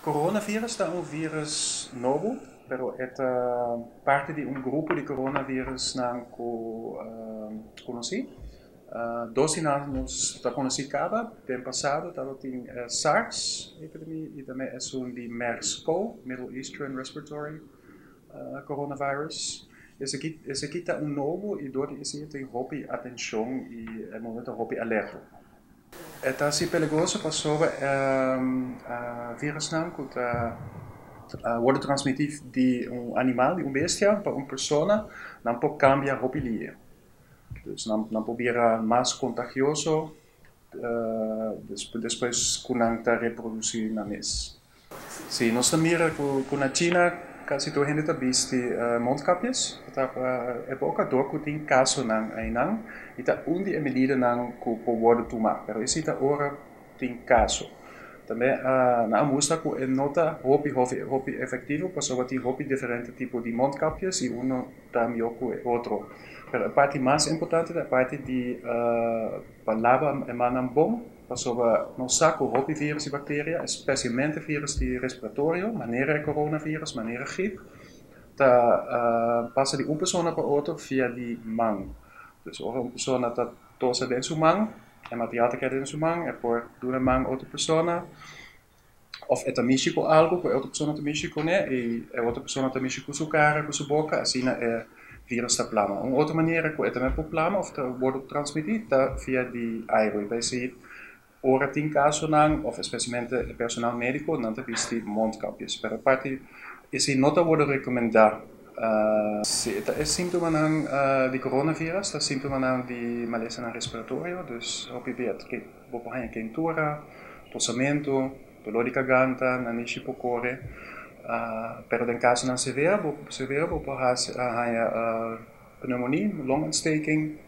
Coronavirus ta un virus nobo, pero e ta parti di un grupo di coronavirusnan ku konosí. Dos di nan nos ta konosí kaba, den pasado tabatin e SARS epidemia i tambe esun di MERS-CoV, Middle Eastern Respiratory Coronavirus. Esaki esaki ta un nobo i dor di esei tin hopi atenshon i e momento hopi alerto. E ta hasi peligroso pasobra e virusnan ku ta wòrdu transmití di un animal, di un bestia pa un persona, nan por kambia hopi lia. Dus nan por bira mas kontagioso despues ku nan ta reprodusí nan mes. Si, nos ta mira ku na China kasi tur hende ta bisti mondkapjes pa tapa e boka dor ku tin kasonan einan i ta un di e medidanan ku por wòrdu tumá. Pero esei ta ora tin kaso. Tambe nan a mustra ku e no ta hopi hopi hopi efektivo pasobra tin hopi diferente tipo di mondkapjes i uno ta mihó ku e otro. Pero e parti mas importante ta e parti di pa laba e mannan bon pasobra nos sa ku hopi virus i bakteria, espesialmente virus di respiratorio manera e coronavirus, manera grip, ta pasa di un persona pa otro via di man. Dus ora un persona ta tosa den su man, e material ta keda den su man, e por duna man otro persona, of e ta mishi ku algu ku e otro persona ta mishi kuné i e otro persona ta mishi ku su kara, ku su boka, asina e virus ta plama. Un otro manera ku e tambe por plama of ta wòrdu transmití ta via di airu. I ta esei ora tin kasonan of espesialmente e personal médiko nan ta bisti mondkapjes. Pero aparte esei no ta wòrdu rekomendá. Si e ta e síntomanan di coronavirus ta síntomanan di malesanan respiratorio, dus hopi bia bo por haña keintura, tosamentu, doló di garganta, nanishi por kore, pero den kasonan severo bo severo bo por hasi haña pneumonia, longontsteking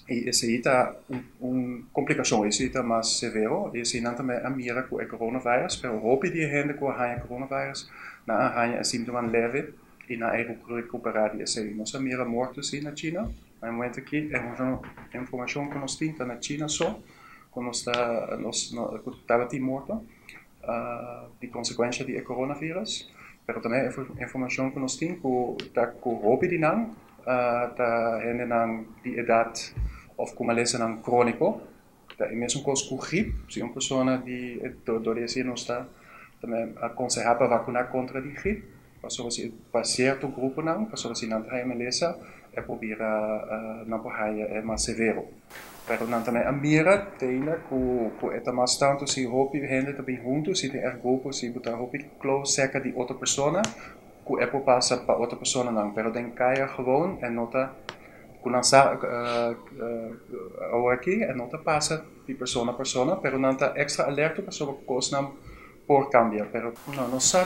i esei ta un komplikashon, esei ta mas severo i esei nan tambe a mira ku e coronavirus, pero hopi di e hende ku a haña coronavirus nan a haña e síntomanan leve i nan a rekuperá di esei. Nos a mira morto si na China, na e momento aki e informashon ku nos tin ta na China so ku nos ta nos ku tabatin morto di konsekuensha di e coronavirus, pero tambe e informashon ku nos tin ku ta ku hopi di nan ta hendenan di edat òf ku malesanan króniko. Ta e mesun kos ku grip, si un persona di dor di esei nos ta tambe akonsehá pa vakuná kontra di grip, pasobra si pa sierto gruponan, pasobra si nan ta haña malesa e por bira nan por haña e mas severo. Pero nan tambe a mira te ainda ku ku e ta mas tantu si hopi hende ta bin huntu, si tin e grupo, si bo ta hopi close serka di otro persona ku e por pasa pa otro personanan, pero den kaya gewoon e no ta. Ku nan sa aworakí e no ta pasa di persona persona pero nan ta extra alerto pasobra kosnan por kambia pero no nos sa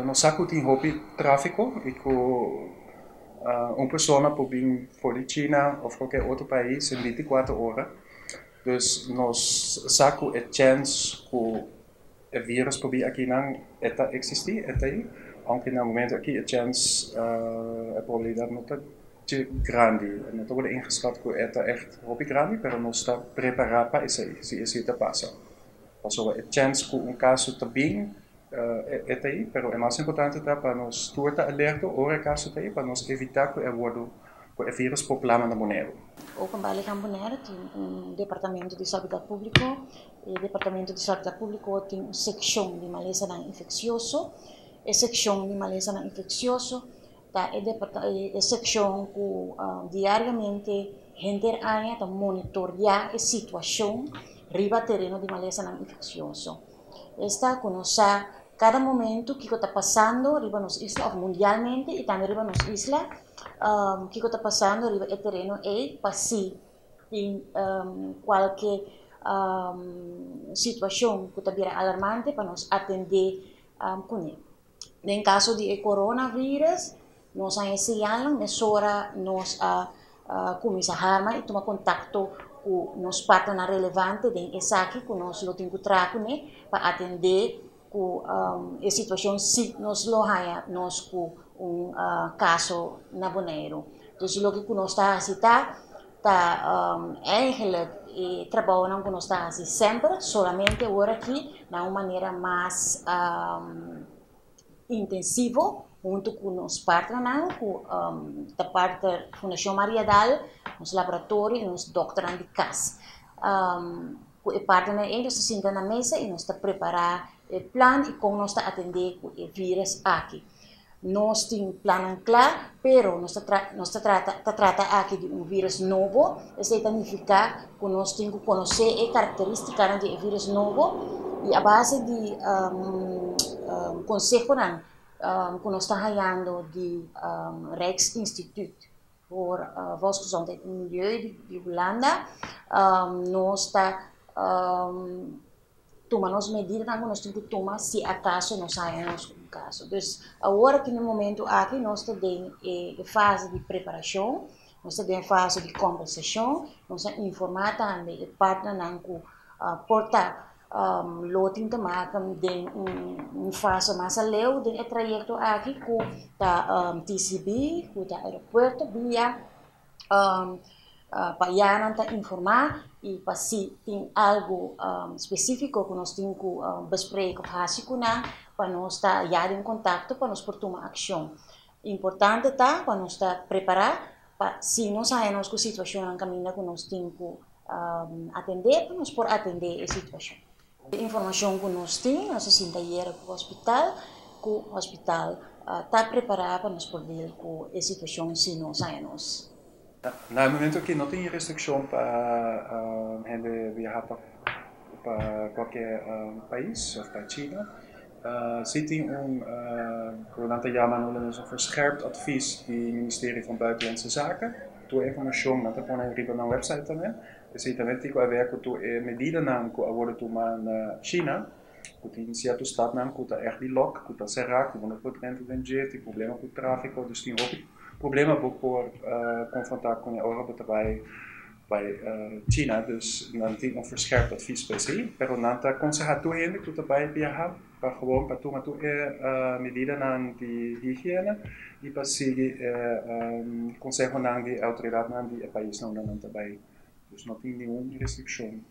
nos sa ku tin hopi trafiko i ku un persona por bin for di China of kualke otro pais en 24 ora dus nos sa ku e chèns ku e virus por bin akinan e ta eksistí, e ta ei, ounke na momento aki e chèns, e probabilidat no ta dje grandi, no ta wòrdu ingeskat ku e ta ègt hopi grandi, pero nos ta prepará pa esei, si esei ta pasa. Pasobra e chèns ku un kaso ta bin e ta ei, pero e mas importante ta pa nos tur ta alerto ora e kaso ta ei pa nos evitá ku e wòrdu, ku e virus por plama na Boneiru. Openbaar Lichaam Bonaire tin un departamento di Salubridad Público. E departamento di Salubridad Público tin un sekshon di malesanan infeksioso. E sekshon di malesanan infeksioso ta e e sekshon ku diariamente henter aña ta monitoreá e situashon riba tereno di malesanan infeksioso. Esta ku nos sa kada momento kiko ta pasando riba nos isla òf mundialmente i tambe riba nos isla kiko ta pasando riba e tereno ei pa si tin kualke situashon ku ta bira alarmante pa nos atendé kuné. Den kaso di e coronavirus nos a hasi señalnan mesora nos a kuminsá harma i tuma kontakto ku nos partnernan relevante den esaki ku nos lo tin ku traha kuné pa atendé ku e situashon si nos lo haña nos ku un kaso na Boneiru. Dus loke ku nos ta hasi ta ta eigenlijk. e trabounan ku nos ta hasi semper, solamente awor aki na un manera mas intensivo huntu ku nos partnernan ku ta parte Fundashon Mariadal, nos laboratorio i nos dòkternan di kas. Ku e partnernan ei nos ta sinta na mesa i nos ta prepará e plan i kon nos ta atendé ku e vírùs aki. Nos tin plannan kla, pero nos ta tra nos ta trata ta trata aki di un vírùs nobo, esei ta nifiká ku nos tin ku konosé e karakterístikanan di e vírùs nobo i a base di konsehonan ku nos ta hañando di Rijksinstituut voor Volksgezondheid en Milieu di Hulanda, nos ta tuma nos medidanan ku nos tin ku tuma si akaso nos haña nos ku un kaso. Dus awor aki na e momento aki nos ta den e fase di preparashon, nos ta den e fase di kombersashon, nos a informá tambe e partnernan ku por ta lo tin te maken den un fase mas aleu den e trayekto aki ku ta TCB, ku ta aeropuerto via pa ya nan ta informá i pa si tin algu spesífiko ku nos tin ku besprek òf hasi ku nan pa nos ta ya den kontakto pa nos por tuma akshon. Importante ta pa nos ta prepará pa si nos haña nos ku situashonnan kaminda ku nos tin ku atendé pa nos por atendé e situashon. E informashon ku nos tin, nos a sinta ayera ku hospital, ku hospital ta prepará pa nos por deal ku e situashon si nos haña nos. Na e momento aki no tin restrikshon pa hende viaha pa pa kualke pais òf pa China. Si tin un ku nan ta yama na Hulandes un verscherpt advies di Ministerie van Buitenlandse Zaken. Tur e informashon nan ta pone riba nan website tambe. Esei tambe tin ku haber ku tur e medidanan ku a wòrdu tuma na China, ku tin sierto stadnan ku ta ègt di lòk, ku ta será, ku bo no por drenta den dje, tin problema ku tráfiko, dus tin hopi problema bo por konfrontá kuné ora bo ta bai bai China. Dus nan tin un verscherpt advies pa esei, pero nan ta konsehá tur hende ku ta bai biaha pa gewoon pa tuma tur e medidanan di higiene i pa sigui e konsehonan di e outoridatnan di e paisnan unda nan ta bai. Dus no tin ningun restrikshon.